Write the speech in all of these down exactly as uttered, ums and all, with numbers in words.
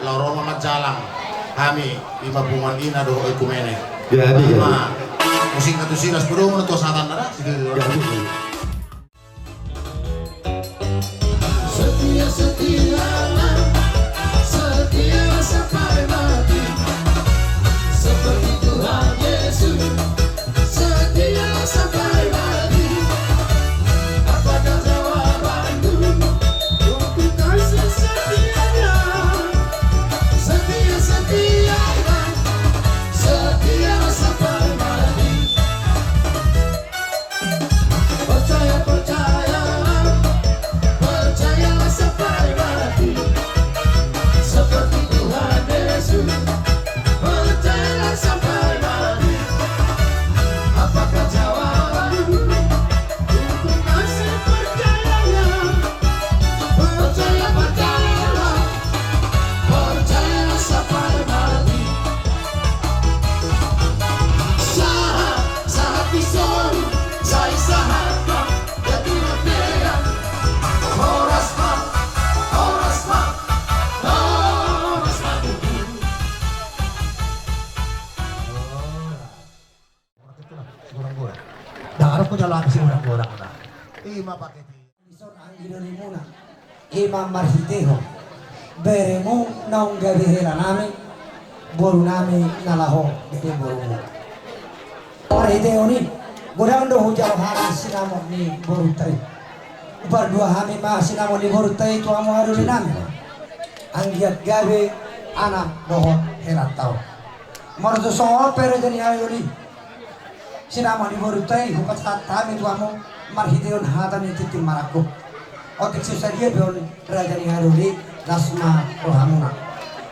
Laho ro ma manjalang hami, ima punguan ina dohot oekumene. Jadi, ima jadi. Musikna tu Silas, poda ma tu satanna da. Jadi, jadi. Setia, setia, setia sampai mati. Seperti Tuhan Yesus, setia sampai mati. Apakah jawabanmu untuk kasih setianya? Setia, setia, setia sampai mati. Percaya, percayalah, percayalah sampai mati. Seperti Tuhan Yesus, percayalah sampai mati. Apakah jawabanmu untuk kasih percayanya? Percaya, percayalah, percayalah sampai mati. Sahat, sahat di son, sai sahat ma, jadi matea. Horas ma, horas ma, horas ma tutu. Godang-godang. Daroh ko jalo abis godang-godang na. Ima paket i. Dison anggi dolimuna, ima marhitehon beremu naung gabe helanami, borunami na laho gabe borumu. Marhitehon i, godang do hujalo hami sinamot ni borunta i. Hupardua hami ma sinamot ni borunta i tu hamu haha dolinami, anggiat gabe anak dohot helanta on. Molo tung songon on pe raja ni haha doli, sinamot ni borunta i, hupasahat hami tu hamu marhitehon hata ni tintin marangkup. Otik so sadia pe on raja ni haha doli, las ma rohamuna.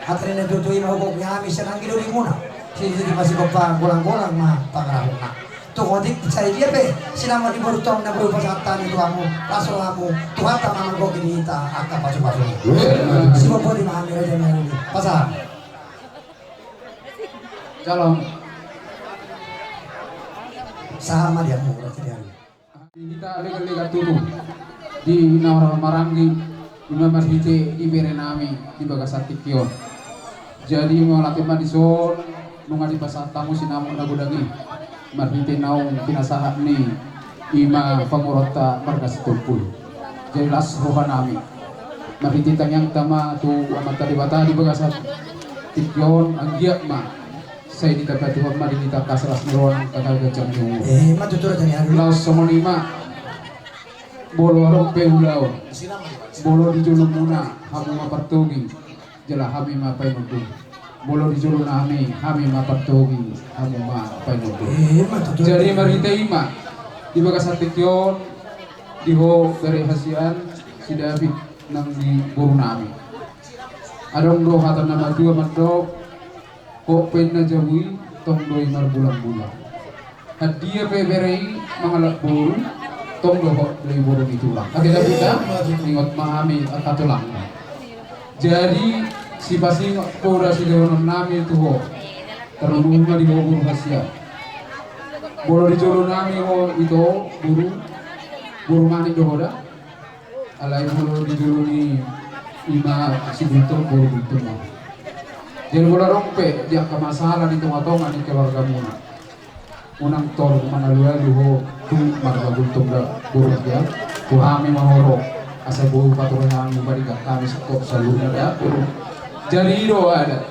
Hata ni natuatua i ma huboan hami sian anggi dolimuna. Sititi ma sigompa, golang-golang ma pangarahutna. Tung otik sadia pe sinamot ni borunta on na boi hupasahat hami tu hamu, las rohamu, Tuhanta ma manggohi di hita angka pasupasuna. Siboboti ma hami raja ni haha doli. Pasahat. Jalo. Sahat ma di hamu raja ni haha doli. Di hita legan-legan tutu di na marhahamaranggi, ima marhite di berenami di bagasan tingki on. Jadi mauliate ma dison nunga dipasahat hamu sinamot na godang i marhite naung pinasahat ni ima pamoruonta marga Sitompul. Jadi las rohanami marhite tangiangta ma tu Amanta Debata di bagasan tingki on, anggiat ma sai ditambai Tuhan ma di hita angka las ni roha nang angka ganjang ni umur. Eh, ima tutu raja ni haha doli. Laos songon i ma, molo adong pe ulaon, molo di jolomuna, hamu ma partogi, jala hami ma painondung. Molo di jolonami, hami ma partogi, hamu ma painondung. Eh, ima tutu. Jadi marhite i ma di bagasan tingki on, di ho bere hasian si David nang di borunami. Adong do hata na matua mandok, hot pe na jabu i, tong do i marbulang-bulang. Handia pe bere i mangalap boru, tong do hot do i boru ni tulang. Ate David da, ingot ma hami angka tulangna. Jadi sipasingot poda silehononnami tu ho, tarlumobi ma di ho boru hasian. Molo di jolo nami ho ito, boru, boru Manik do ho da. Alai molo di jolo ni ima si Gultom, boru Gultom ma. Jadi molo adong pe di angka masalah di tonga-tonga ni keluargamuna, unang torop mangalualu ho tu marga Gultom da, boru, ya. Tu hami ma ho ro, asa boi paturehon hamu, paringot hami singkop saluhutna da, boru. Jadi i do adat,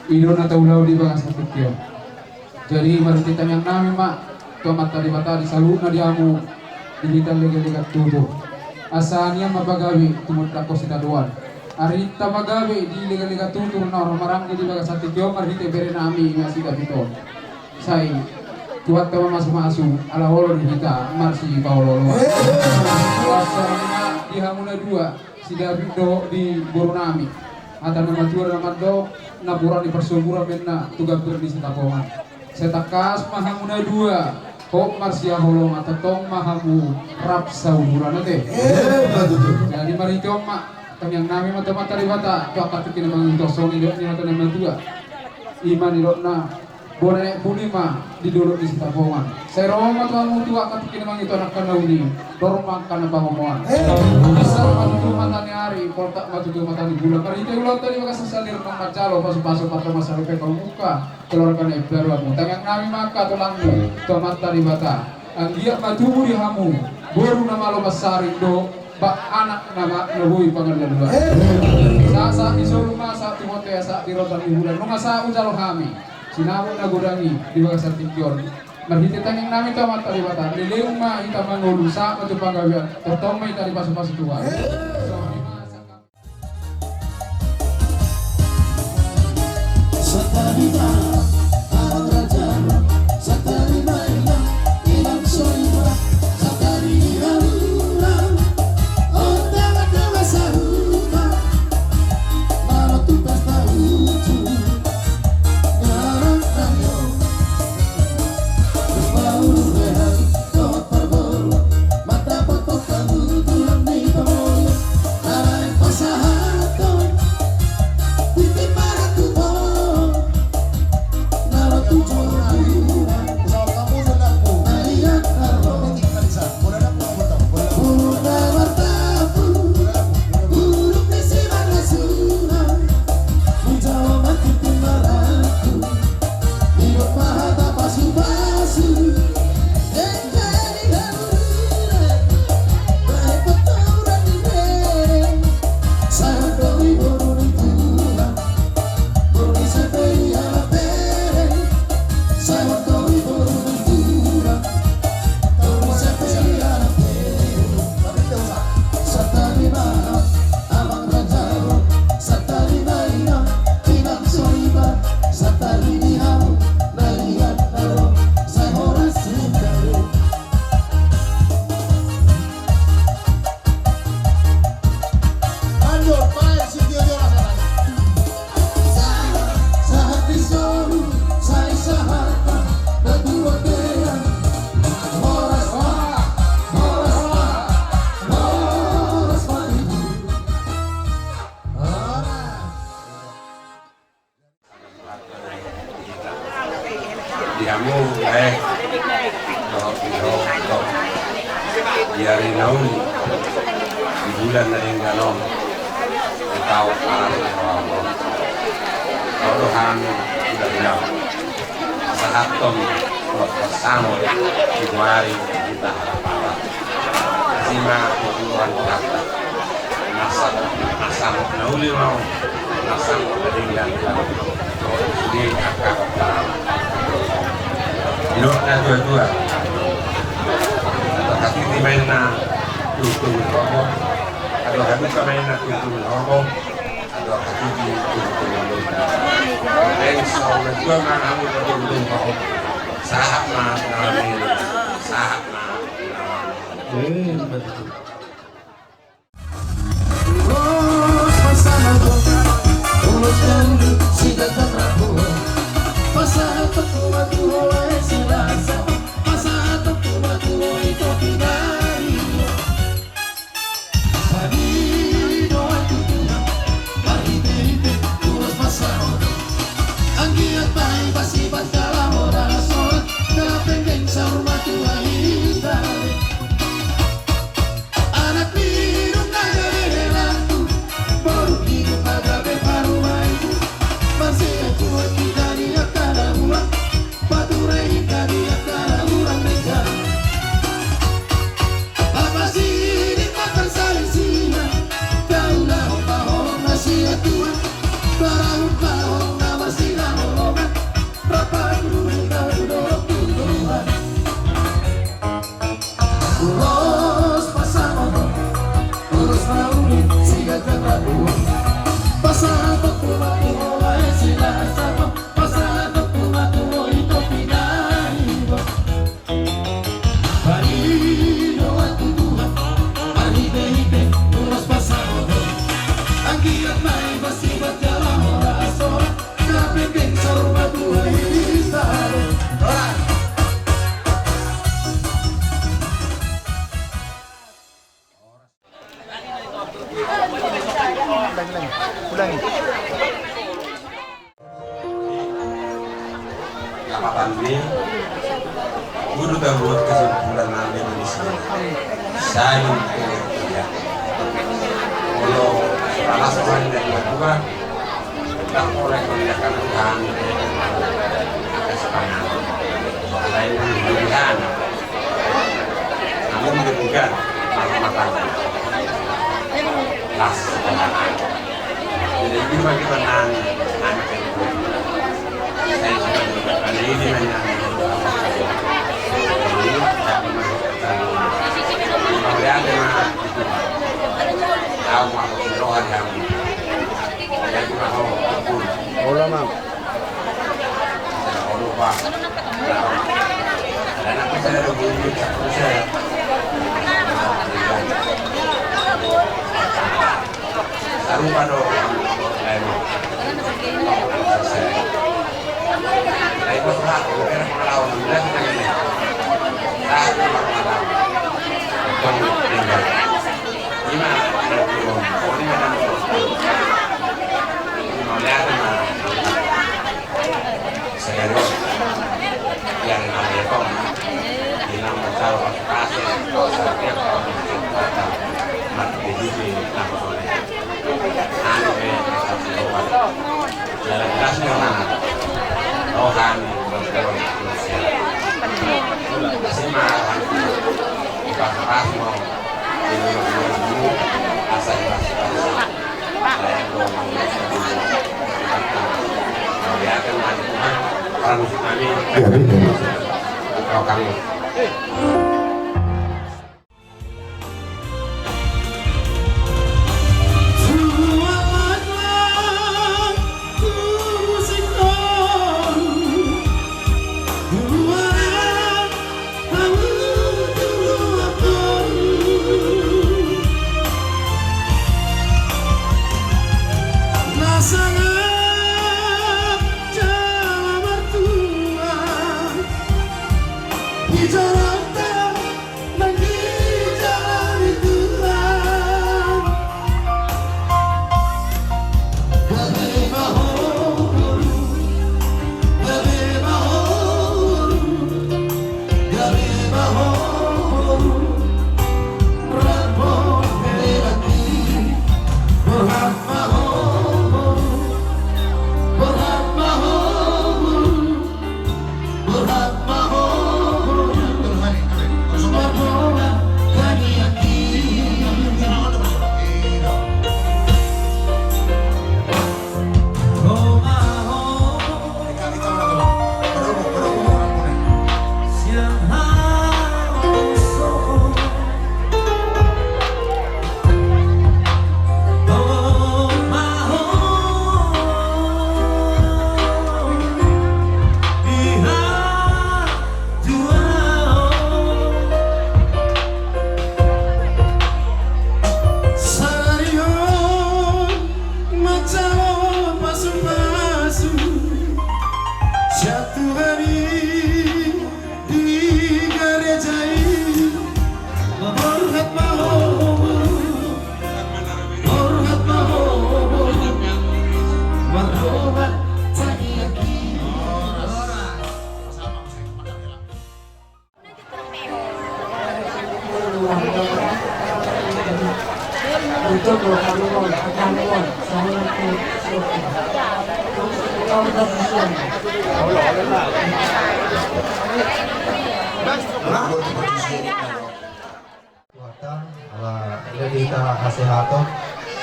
i do na taulahon di bagasan tingki on. Jadi marhite tangiang nami ma tu Amanta Debata di saluhutna di hamu, di hita legan-legan tutur. Asa nian ma pagabe tumundalhon sitadoan. Arinta pagabe di legan-legan tutur na ro maranggi di bagasan tingki on marhite bere nami na si David on. Sai Tuhanta ma masu-masu, ala olo di hita marsipaolo-oloan. Asa ma di hamu na dua, si David dohot di boru nami. Hata na matua na mandok, napuran ni parsoburan ma inna tu gambir ni sitapongan. Sai tangkas ma hamu na dua, hot marsihaholongan, tongtong ma hamu rap sauduran, ate. Eh, betul. Jadi marhite on ma tangiang nami ma tu Amanta Debata, tu angka tingki na mangihut, songon nidok ni hata na matua. Ima nidokna, bona nenek puli ma di dolok ni sitapongan. Sai ro ma tu hamu tu angka tingki na mangihut, angka na uli, ro ma angka na pangomoan. Bisa ma tutu mata ni ari, poltak ma tutu mata ni bulan. Marhite ulaonta di bagasan sadari on manjalo pasu-pasu, pardomuan saluhut pe pamungka keluarga na imbaru hamu. Tangiang nami ma angka tulangmu tu Amanta Debata. Anggiat ma tubu di hamu boru na malo mansari dohot anak na ma-, na boi pangalualuan. Sahat-sahat ni solu ma sahat tu bontean, sahat di rondang ni bulan. Nunga sahat hujalo hami sinamot na godang i di bagasan tingki on. Marhite tangiang nami tu Amanta Debata, leleng ma hita mangolu, sahat ma tu panggabean, tongtong ma hita dipasu-pasu Tuhan. Di hamu, eh, dohot, dohot, dohot. Di ari na uli, di bulan na denggan on, di taon ari na uli on. Dohot hami, sudah bilang. Sahathon, dohot, pasahathon, di ari, di tahap apa. Sima, di bulan tahap. Masa, masa na uli mau, masa na denggan. Di angka. Ino na tua-tua. Angka hatiti ma inna tungtung robo. Angka hatiti ma inna tungtung robo. Angka hatiti tungtung robo. Insya Allah tua ma hamu tungtung robo. Sahat ma nami. Sahat ma nami. Sudah buat kesimpulan nanti di sini. Saling pengertian. Kalau salah seorang dari dua, tak boleh meninggalkan Tuhan atas pangan. Lain pilihan. Namun demikian, mata-mata. Las. Jadi, ini bagi penang, anak itu. Saya juga ada ini nanya. Jadi, saya pernah ketemu. Kalau dia ada mah, tahu mah, roh ada. Saya juga tahu, betul. Bola, Mang. Sari on manjalo pasu-pasu sian Tuhan i di gareja i. Borhat ma ho, borhat ma ho, martobat tangiang i. Tuhan, ala inda di hita hasehaton,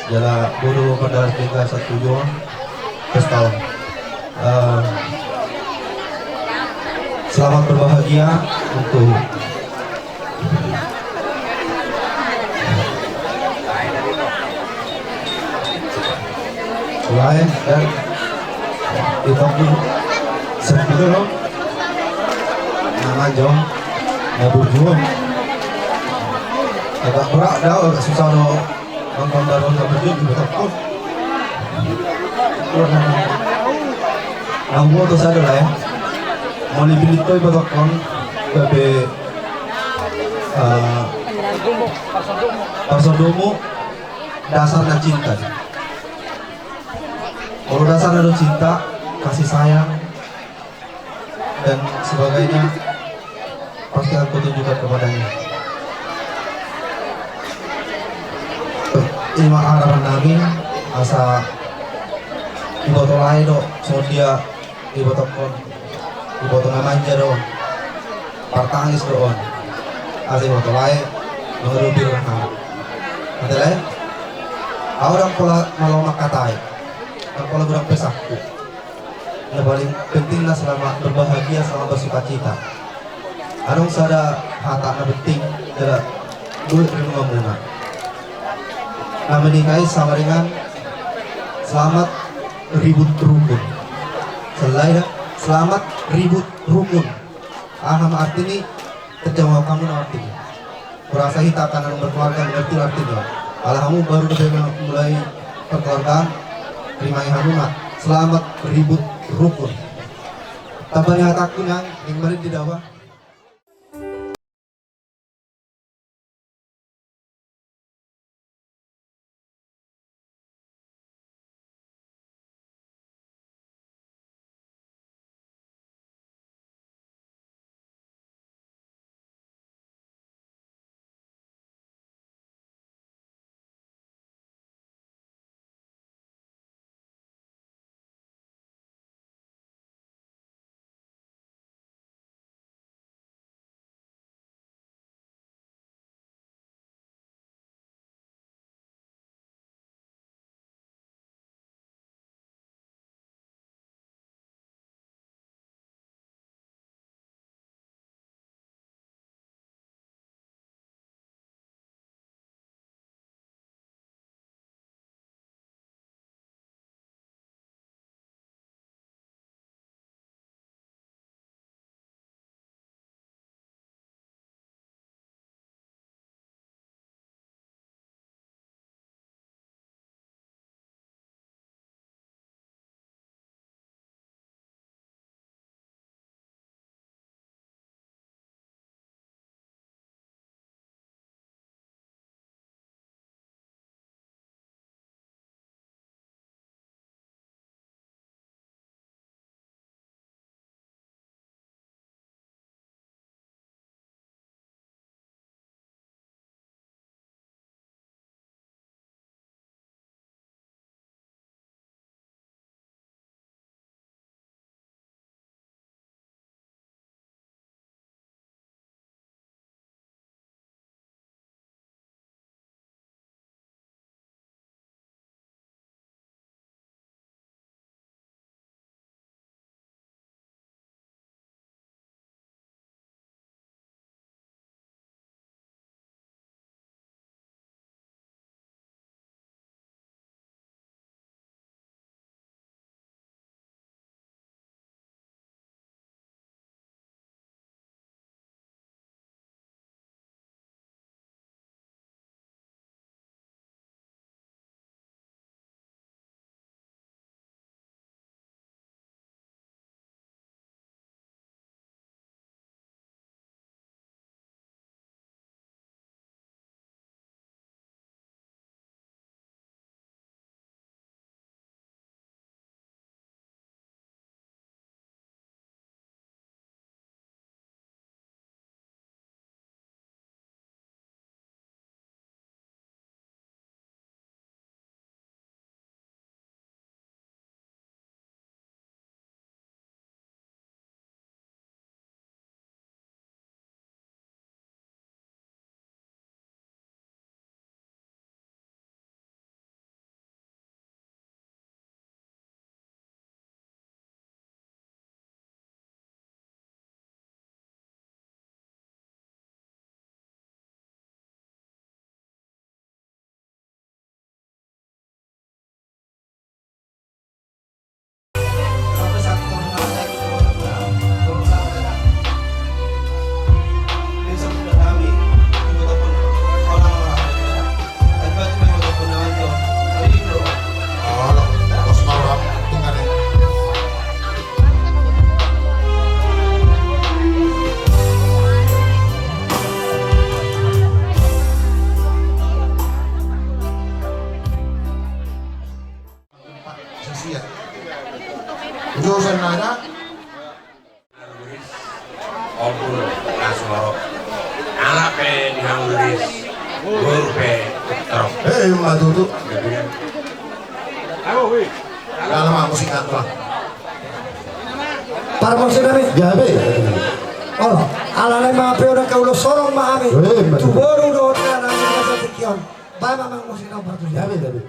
jala boru padalas di hita satujuan. Pesta on. Eh, selamat berbahagia untuk lae dan itong di sepuluh lo. Nama jong, na burjuon. Agak berat dah, agak susah lo. Nonton baru nonton burjuon di Botokon. Nah, gua tuh sadar lah ya. Mau dipilih tuh Botokon, tapi, eh, pasodomu dasarna cinta. Kalau dasarna do cinta, kasih sayang, dan sebagainya, Pasti akan kutunjukkan kepadanya. Ima harapan nami, asa iboto lae do songon dia iboto on, iboto na manja do on, partangis do on, asa iboto lae mangadopi rohana. Ate lae, au ndang pola malo mangkatai, ndang pola godang pesanku. Na paling penting na selamat berbahagia, selamat bersukacita. Adong sada hata na penting dalam buat renungan muna. Na menikah i sama dengan selamat ribut rukun. Selain selamat ribut rukun. Aha ma arti ni? Terjawab hamu na arti ni. Kurasa hita akan berkeluarga mengerti artinya. Ala hamu baru dope mulai perkeluargaan, terima hamu ma. Selamat ribut rukun. Tamba ni hatangku nang, ning marit di dawa. Boru pe, taro. Eh, ma tutu. Dalam aku singkat lah. Parmusik nami. Gabe. Olo, alana i ma pe on angka ulos, songon ma hami. Eh, ma tutu. Tu boru dohot na nami na satingki on. Baen ma musik na parmusik. Gabe, gabe.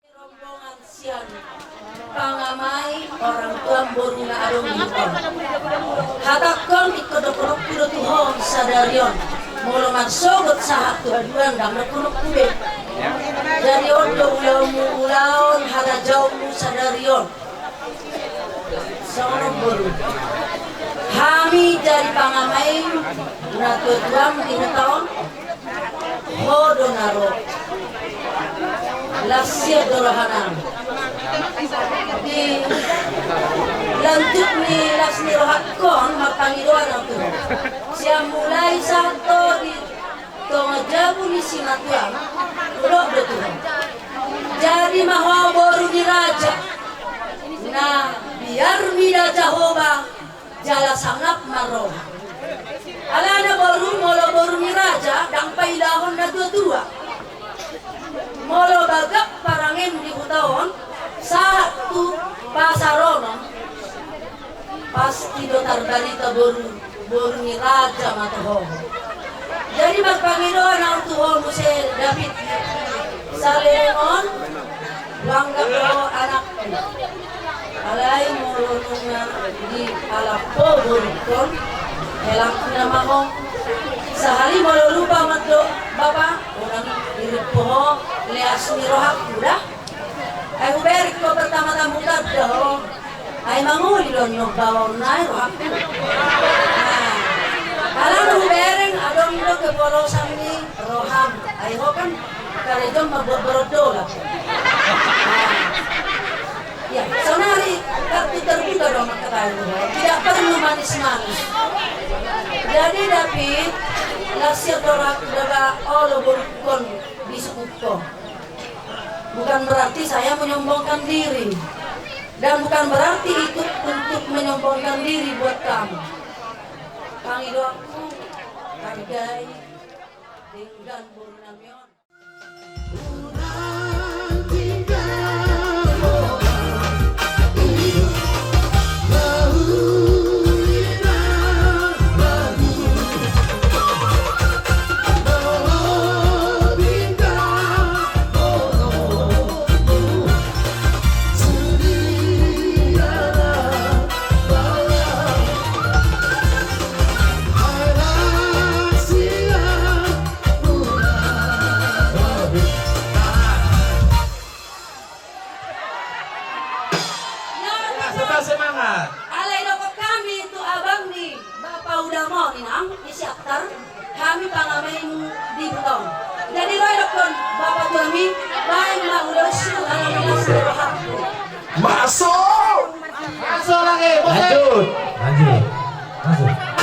Rombongan sian pangamai orang tua boru na adong di huta on. Hatangkon ingkon dohononku do tu ho sadari on. Molo marsogot sahat tu haduan ndang dohononku be. Jadi on do ulaonmu, ulaon harajaonmu sadari on. Songon on boru. Hami jadi pangamai na tuatuam di huta on. Ho do na ro. Las sian do rohanami. Di lanjut ni las ni rohangkon marpangidoan au tu ho. Sian mulai sahat tu di tonga jabu ni simatuam, hudok do tu ho. Jadi ma ho boru ni raja. Na biar mida Jahowa jala sangap marroha. Alana boru, molo boru ni raja ndang pailahon na tuatua. Molo bagak parangen di huta on, sahat tu pasar on, pasti do tarbarita boru, boru ni raja ma tu ho. Jadi marpangidoan au tu ho muse David. Saleleng on, bangga do anakku. Alai molo nunga dialap ho borungkon, helangku nama ho. Sahali molo lupa mandok bapa, unang irimpu ho leas ni rohangku da. Ai hubereng ho pertama-tama hutanda ho. Ai mangoli do annon baon nai rohangku. Alana hubereng adong do kepolosan ni roham. Ai ho kan karejo mambuat borondolak. Ya, saonari kartu terbuka do mangkatai. Tidak perlu manis-manis. Jadi David, las sian rohangku da ba olo borungkon disungkun ho. Bukan berarti saya menyombongkan diri. Dan bukan berarti ikut untuk menyombongkan diri buat kamu. Pangidoanku, hargai denggan boru nami on. Bapak tuami, baen ma ulos tu ala na masuk. Masuk. Masuk lagi, masuk. Lanjut. Lanjut. Masuk.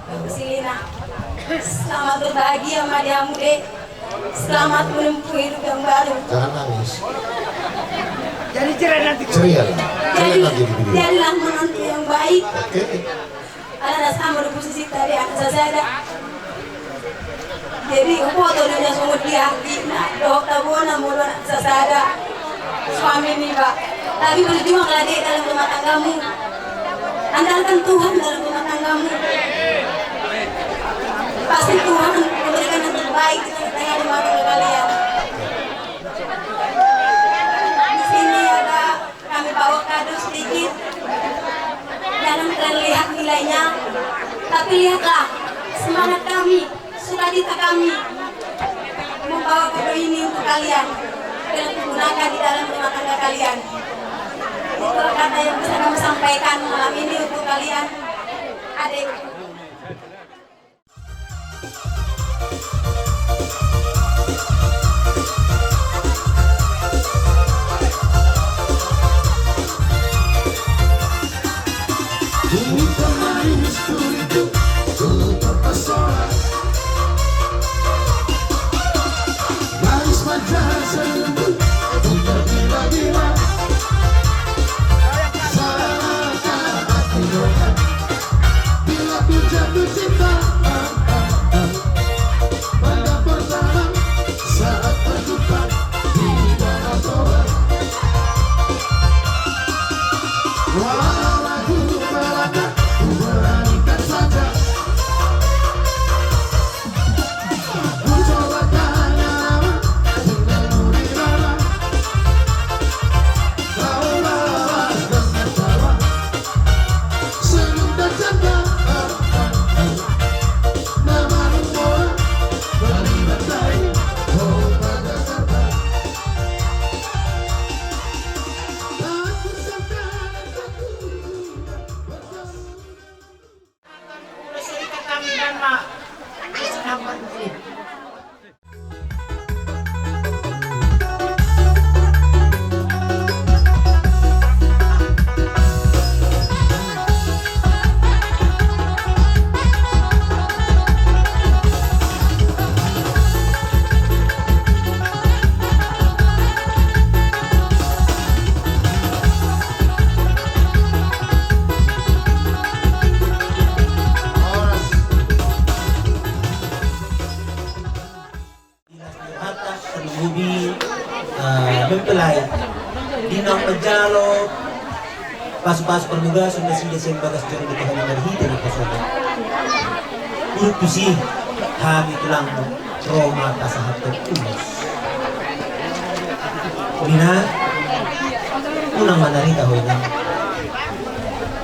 Silina. Selamat berbahagia ma di hamu, Dek. Selamat menempuh hidup yang baru. Jangan nangis. Jadi ceria nanti. Ceria lah. Jadi, ceria lagi di video. Jadilah menantu yang baik. Oke. Ala na sama do posisi tadi anak sasada. Jadi, huboto do na songon dia atikna, dohot tabona molo anak sasada. Suami niba. Tapi berjuanglah, Dek, dalam rumah tanggamu. Andalkan Tuhan dalam rumah tanggamu. Pasti Tuhan memberikan yang terbaik di tengah-tengah rumah tangga kalian. Di sini ada Kami bawa kado sedikit. Jangan kalian lihat nilainya, tapi lihatlah semangat kami, sukacita kami membawa kado ini untuk kalian. Kalian gunakan di dalam rumah tangga kalian. Itulah kata yang bisa kami sampaikan malam ini untuk kalian, adik. Bila ku jatuh cinta, pada pertama saat berjumpa di Danau Toba. Walau lagu Belanda, ku beranikan saja. Mata terlebih, eh, mempelai di na manjalo pasu-pasu parmugason nasida sian bagas joro ni Tuhan i marhite na pasada. Uruk tusi hami tulang ro ma pasahathon ulos. Nina, unang manarita ho inang.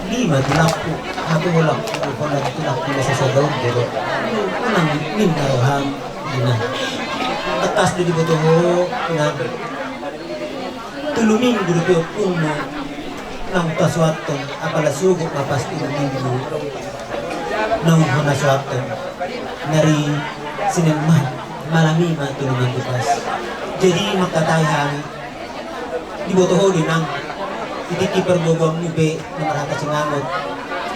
Lima tulangku, aku holang, holang tulangku na sasada on do. Unang ninna roham. Ina. Tangkas do diboto ho, ina. Tolu minggu dope ompungmu naung tasuanhon, apala sogot ma pas tolu minggu naung hona suanhon. Nari Senin ma, malam i ma tolu minggu pas. Jadi mangkatai hami. Diboto ho do inang, di tingki parboaboanmu pe na marhata sinamot.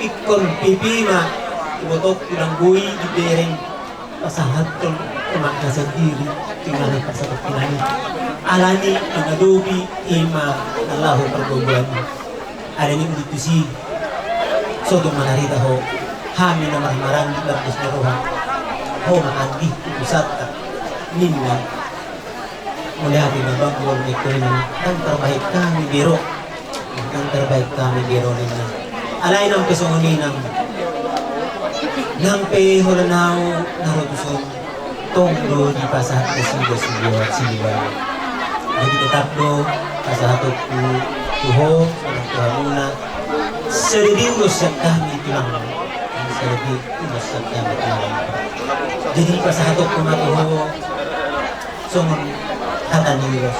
Ingkon pipi ma, diboto ho do inang, boi dibereng pasahathon umakna sandiri, inganan pasahathon inang i. Alani mangadopi i ma na laho parboaboan i. Alani i, uruk tusi, sotung manarita ho, hami na marhahamaranggi mardos ni roha. Ho ma anggi tu pusanta, ninna. Mauliate ma bang, molo ingkon i, ndang tarbahen hami be ro. Ndang tarbahen hami be ro ninna. Alai nang pe songon i nang. Nang pe holan ahu na ro tuson, tong do dipasahat nasida siboan siboan. Jadi tetap do pasahatonku tu ho, manang tu hamuna. Sadari ulos sian hami tulang. Sadari ulos sian hami tulang. Jadi pasahatonku ma tu ho. Songon hata ni ulos.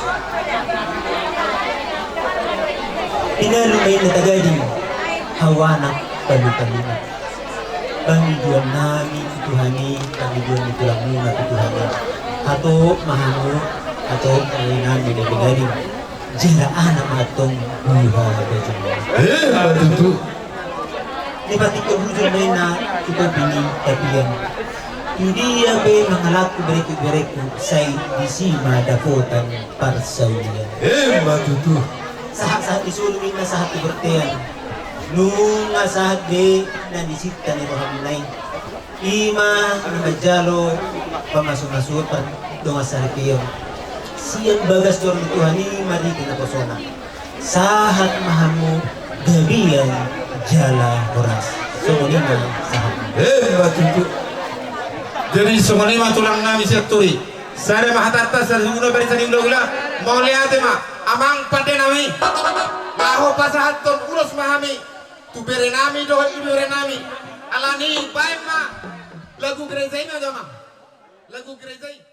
Pinalu ma inna tagading, hau anak palupaluna. Pangidoan nami tu Tuhan i, pangidoan ni tulangmuna tu Tuhan i. Hatop ma hamu, hatop ma inanami na tagading. Jala anak ma antong buha bajang. Eh, betul tu. Dipatik hujur ma inna tu topi ni tapian. Tu dia pe mangalangku bereku-bereku, sai disi ma dapotan parsaulian. Emma tutu. Sahat-sahat ni solu ninna sahat tu bortean. Nunga sahat be na di sinta ni rohamuna i. Ima na manjalo pamasu-masu pardongan saripeon. Sian bagas joro ni Tuhan i marhite naposona. Sahat ma hamu gabe jala horas. Songon i ma sahat. Emma tutu. Jadi songon i ma tulang nami Sianturi. Sada ma hatanta, sada suguna bari sada hula-hula. Mauliate ma. Amang pande nami. Laho pasahathon ulos ma hami tu bere nami dohot ibebere nami. Alani baen ma lagu gereja i ma jama. Lagu gereja i.